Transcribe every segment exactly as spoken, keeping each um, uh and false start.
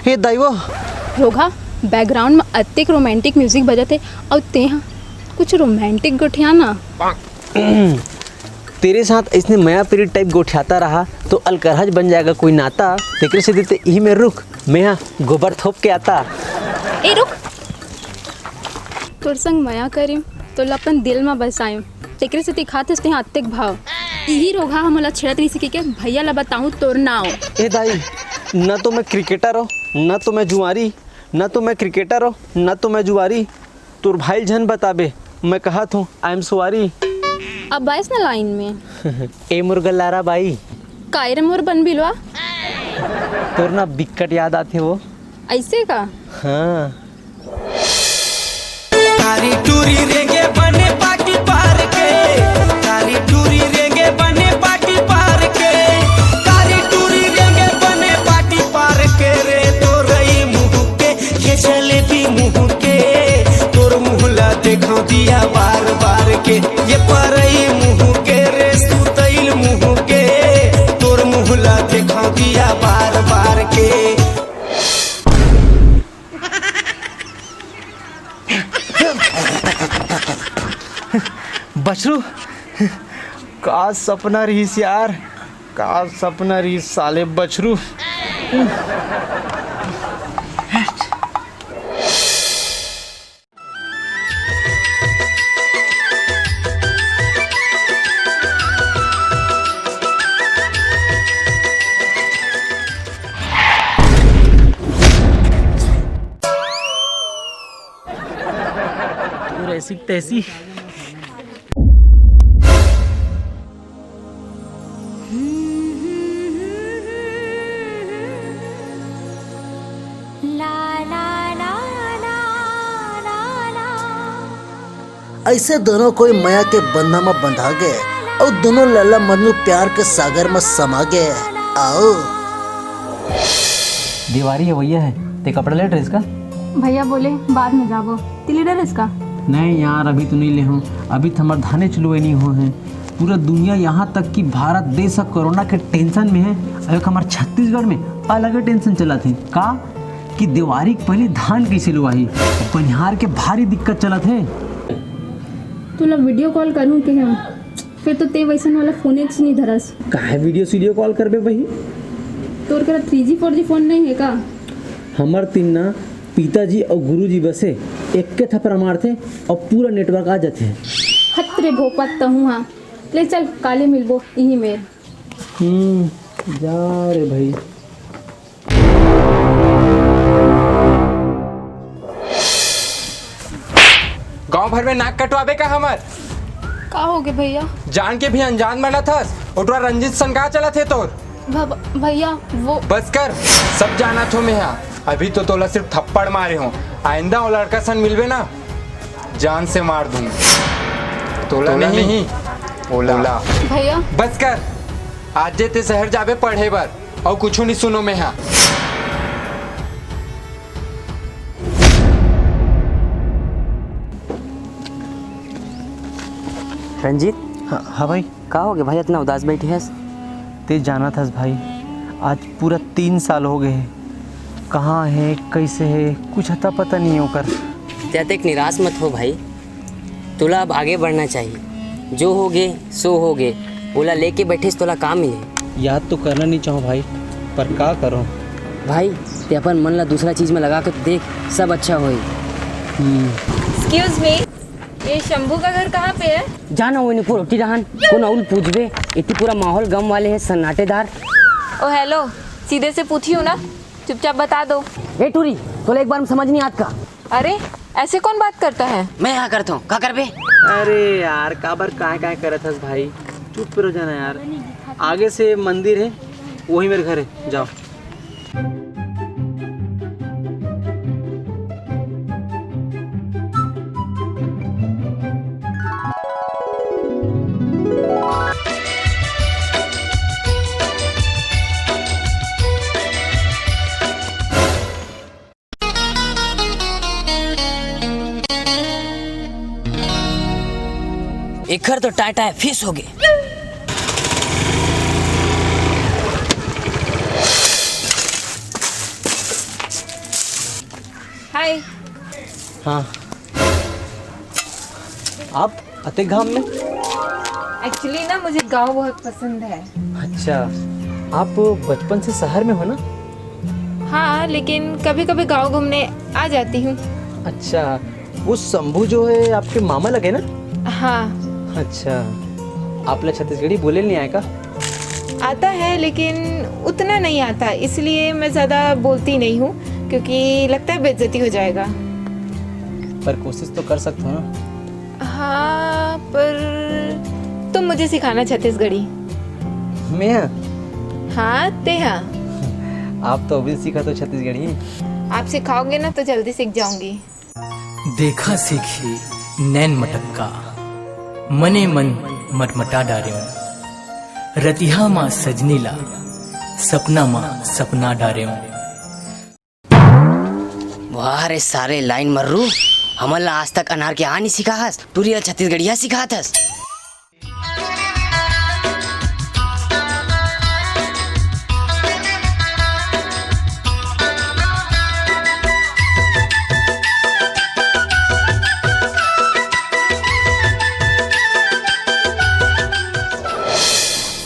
हे दाई वो। रोगहा, बैकग्राउंड में अतेक रोमांटिक म्यूजिक बजत हे, अउ तेहा कुछ रोमांटिक गोठिया ना। तेरे साथ इसने मया पीरी टाइप गोठियाता रहा तो अलकरहज बन जाएगा कोई नाता। तेकरे से देते इही में रुक, मैं हा गोबर थोप के आता। ए रुक, तोर संग मया करिम, तोला अपन दिल म बसायम, तेकरे सेती खात हस तेहा अतेक भाव। इही रोगहा ह मोला छेड़त रहिस कि के भैया ला बताहूं तोर नाव। ए दाई, न तो मैं क्रिकेटर हो, न तो मैं जुआरी, न तो मैं क्रिकेटर हो, न तो मैं जुआरी। तोर भाई झन बताबे, मैं कहत हूँ, I am sorry। अब आइस ना लाइन में। ए मोर गलारा बाई। काय रे मोर बन बिलवा? तोर ना बिक्कट याद आथे वो। ऐसे का? हाँ। तारी टूरी रेंगे बने पाटी पार के, तारी टूरी रेंगे बने पाटी पार के, तारी टूरी रेंगे बने पाटी पार के रे तोरई मुँह के, ये जलेबी मुँह के, तोर मुँह ला देखो दिया बार बार के, ये परई मुँह के रे सुतैल मुँह के, तोर मुँह ला देखो दिया बार बार के। बछरू, का सपना रहिस यार, का सपना रहिस साले बछरू। तोर ऐसी तैसी। अइसे दोनों कोई मया के बंधा म बंधा गे, अउ दोनों लल्ला मजनू प्यार के सागर म समा गे। आओ। देवारी अवइया हे, ते कपड़ा ले डरेस का? भैया बोले बाद में जाबो, ते ले डरेस का? नहीं यार, अभी तो नहीं ले हूँ, अभी तो हमार धानेच लुए नहीं हुए हैं। पूरा दुनिया, यहाँ तक कि भारत देश ह कोरोना के टेंशन में हे, अउ एक हमार छत्तीसगढ़ में अलगे टेंशन चलत हे। का कि देवारी के पहली धान कइसे लुआही, बनिहार के भारी दिक्कत चलत हे। तोला वीडियो कॉल करूँ के हम, फिर तो ते वैसन वाला फोनेच नहीं धरस। काहे वीडियो सीडियो कॉल करबे बही? तोर करा three G four G phone नहीं हे का? हमर तीन ना पिताजी अउ गुरुजी बसे, एक्के थपरा मारथे अउ पूरा नेटवर्क आ जाथे। हत रे भोपत तहूँ हा। ले चल, काले मिलबो इही मेर। हम्म, जा रे भाई। गांव भर में नाक कटवाबे का हमर? का होगे भैया? जान के भी अनजान बनत हस, ओटवा रंजीत सन का चलत हे तोर? भ-, भ-, भैया, वो बस कर, सब जानत हो मेहा। अभी तो तोला सिर्फ थप्पड़ मारे हो, आइंदा वो लड़का सन मिलबे ना, जान से मार दूं। तोला तोला नहीं, नहीं, ओला। भैया। बस कर, आज जे ते शहर जाबे पढ़े बर, अउ कुछू नहीं सुनो मेहा। रंजीत। हाँ, हाँ भाई। का होगे भाई, इतना उदास बैठे हस? ते जानत हस भाई, आज पूरा तीन साल होगे हे। कहाँ हे, कइसे हे, कुछ अता पता नहीं हे ओकर। ते अतेक निराश मत हो भाई, तोला अब आगे बढ़ना चाहिए। जो होगे सो होगे, ओला लेके बैठे से तोला का मिले? याद तो करना नहीं चाहूँ भाई, पर का करूँ? भाई, ते अपन मन ला दूसरा चीज में लगा के देख, सब अच्छा होई। हम्म। Excuse me, ये शंभू का घर कहाँ पे है? जाना वो नहीं रोटी रहन, कोन अउल पूछबे, इतनी पूरा माहौल गम वाले है, सन्नाटेदार। ओ hello, सीधे से पूछी हूँ ना, चुपचाप बता दो। ए टूरी, तोला एक बार में समझ नहीं आत का? अरे, ऐसे कौन बात करता है? मैं यहाँ करता हूँ, का करबे? अरे यार, काबर काय काय करत हस भाई, चुप रह जाना यार। आगे से मंदिर है, वही मेरे घर है, जाओ। एखर तो टाय टाय फिस होगे। हाय। हाँ। आप अतेक घाम में? एक्चुअली ना, मुझे गांव बहुत पसंद है। अच्छा, आप बचपन से शहर में हो ना? हाँ, लेकिन कभी कभी गांव घूमने आ जाती हूँ। अच्छा, वो शंभू जो है आपके मामा लगे ना? हाँ। अच्छा, आप ला छत्तीसगढ़ी बोले नहीं आए का? आता है, लेकिन उतना नहीं आता, इसलिए मैं ज़्यादा बोलती नहीं हूँ, क्योंकि लगता है बेइज्जती हो जाएगा। पर कोशिश तो कर सकते हो ना। हाँ, पर तुम मुझे सिखाना छत्तीसगढ़ी। मैं? हाँ, ते हाँ। आप तो अभी सीखा तो छत्तीसगढ़ी। आप सिखाओगे ना, तो जल्दी सीख जाऊंगी। देखा सीखी नैन मटक्का, मने मन मटमटा डारेंव। रतिहा मा सजनी ला, सपना मा सपना डारेंव। वाह रे सारे लाइन मर्रू, हमन ला आज तक अनार के आ नहीं सिखा हस, टूरी ला छत्तीसगढ़िया सिखात हस।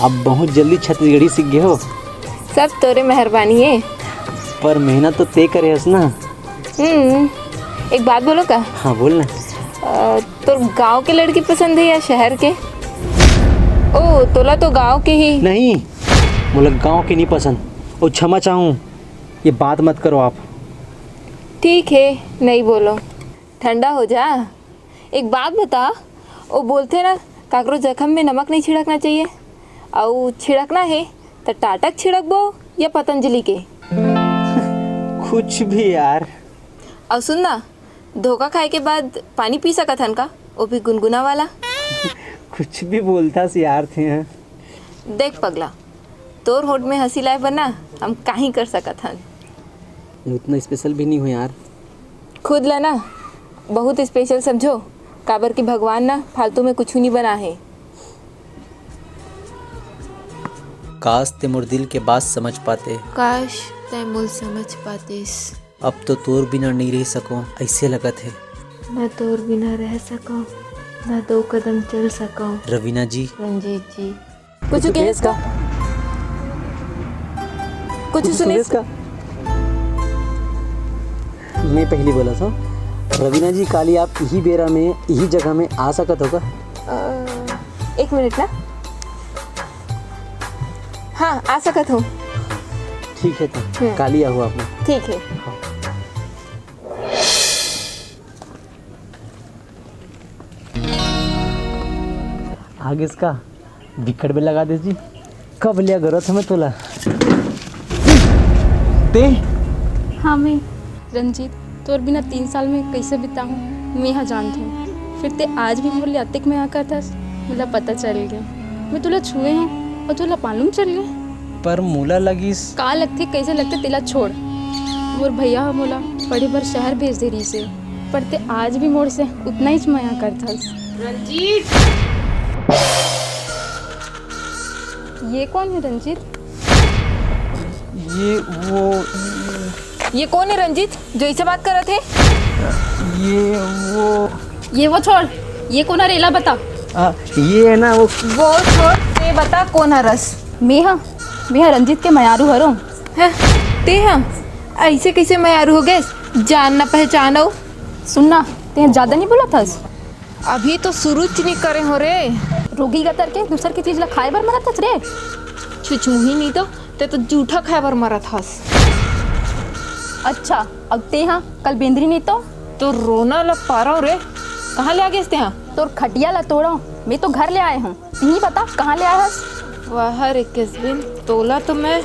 आप बहुत जल्दी छत्तीसगढ़ी सीख गए हो। सब तोरे मेहरबानी है। पर मेहनत तो ते करे हस ना। हम्म, एक बात बोलो का? हाँ, बोल ना। अ, तोर गांव के लड़की पसंद है या शहर के? ओ, तोला तो गांव के ही। नहीं, मोला गांव के नहीं पसंद। ओ, क्षमा चाहूँ, ये बात मत करो आप। ठीक है, नहीं बोलो, ठंडा हो जा। एक बात बता, वो बोलथे ना, काकरो जख्म में नमक नहीं छिड़कना चाहिए, अउ छिड़कना है त टाटा के छिड़कबो या पतंजलि के? कुछ भी यार। अउ सुन ना, धोखा खाए के बाद पानी पी सकत हन का, वो भी गुनगुना वाला? कुछ भी बोलथस यार तें। देख पगला, तोर होठ में हंसी लाए बर ना हम काहीं कर सकत हन। उतना स्पेशल भी नहीं हो यार। खुद ला ना बहुत स्पेशल समझो, काबर कि भगवान ना फालतू में कुछु नहीं बना है। काश ते मोर दिल के बात समझ पाते। काश ते मोल समझ पातेस। अब तो तोर बिना नहीं रह सको, ऐसे लगत है। ना तोर बिना रह सको, ना दो कदम चल सको। रवीना जी। रंजीत जी। कुछ कहेस का? कुछ सुनेस का? मैं पहली बोला था, रवीना जी, काली आप यही बेरा में, यही जगह में आ सकत हो का? अ, एक मिनट ना। हाँ, आ सकत हो। ठीक है, तो हम्म। काली आहू आप। ठीक है। हाँ। आगे इसका बिकट भी लगा दे जी। कब लिया जरूरत हमें तोला? ते? हाँ, मैं। रंजीत, तोर बिना तीन साल में कैसे बिताहूँ, मैं हा जानत हूँ। फिर ते आज भी मोर ले अतेक मया करथस, मोला पता चल गया। मैं तोला छुए हूँ और तोला मालूम चल गया। पर मोला लगिस। का लगथे, कैसे लगथे, तेला छोड़। मोर भैया ह मोला पढ़े बर शहर भेज दे रहिस हे, पर ते आज भी मोर से उतना ही मया करथस। रंजीत! ये कौन है रंजीत? ये वो। ये कौन है रंजीत, जो इसे बात करत हे? ये वो। ये वो छोड़, ये कोन हरे, एला बता। आ, ये है ना वो। वो छोड़, ते बता कोन हरस? मैं हा, मैं हा रंजीत के मयारू हरों। हैं, ते हा? ऐसे कैसे मयारू हो गए? जान ना पहचान हो। सुन ना, ते ज्यादा नहीं बोला थस। अभी तो शुरू च नहीं करे हो रे। रोगी गतर के दूसर के चीज ला खाए बर मरत हस रे। छुछमुही नहीं तो, ते तो जूठा खाए बर मरत हस। अच्छा, अब ते हा कल बेंदरी नहीं तो? तो रोना ला पारो रे, कहाँ ले आ गेस ते हा? तोर खटिया ला तोड़ो, मैं तो घर ले आए हूँ। नहीं पता कहाँ ले आए हस? वाह रे किसबिन, तोला तो मैं।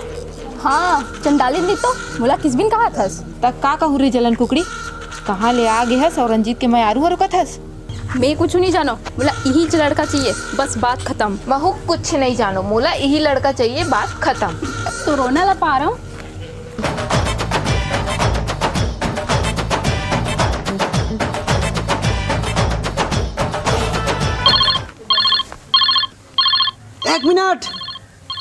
हाँ, चंडालिन नहीं तो, मोला किसबिन कहा थस? त का कहूँ रे जलन कुकड़ी, कहाँ ले आ गे हस और रंजीत के मयारू हरो कथस? मैं कुछ नहीं जानो, मोला यही लड़का चाहिए, बस बात खत्म। महू कुछ नहीं जानो, मोला यही लड़का चाहिए, बात खत्म। तो रोना ला पारो। एक मिनट,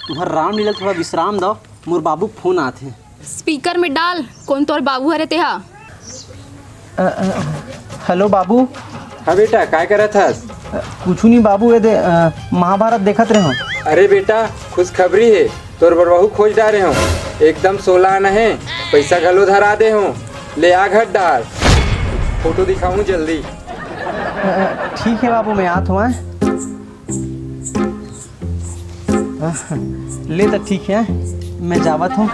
तुम्हार रामलीला थोड़ा विश्राम दो, मोर बाबू फोन आथे। स्पीकर में डाल, कोन तोर बाबू हरे तेहा? अ, अ, हेलो बाबू। हाँ बेटा, काय करत हस? अ, कुछु नहीं बाबू, ये दे, अ, महाभारत देखत रहे हो। अरे बेटा, खुशखबरी हे, तोर बर बहू खोज डारे हो, एकदम सोला आना हे, पैसा घलो धरा दे हो, ले आ घर डार, फोटो दिखाऊं जल्दी। अ, अ, ठीक है बाबू, मैं आत हूँ, हाँ। ले तो ठीक है, मैं जावत हूँ।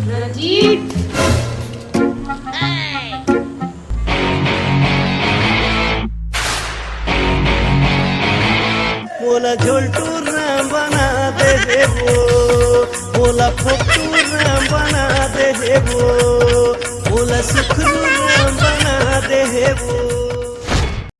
रंजीत। मोला झोलटूर राम बना दे हे वो, मोला फोकटूर राम बना दे हे वो, मोला सुखनूर राम बना दे हे वो।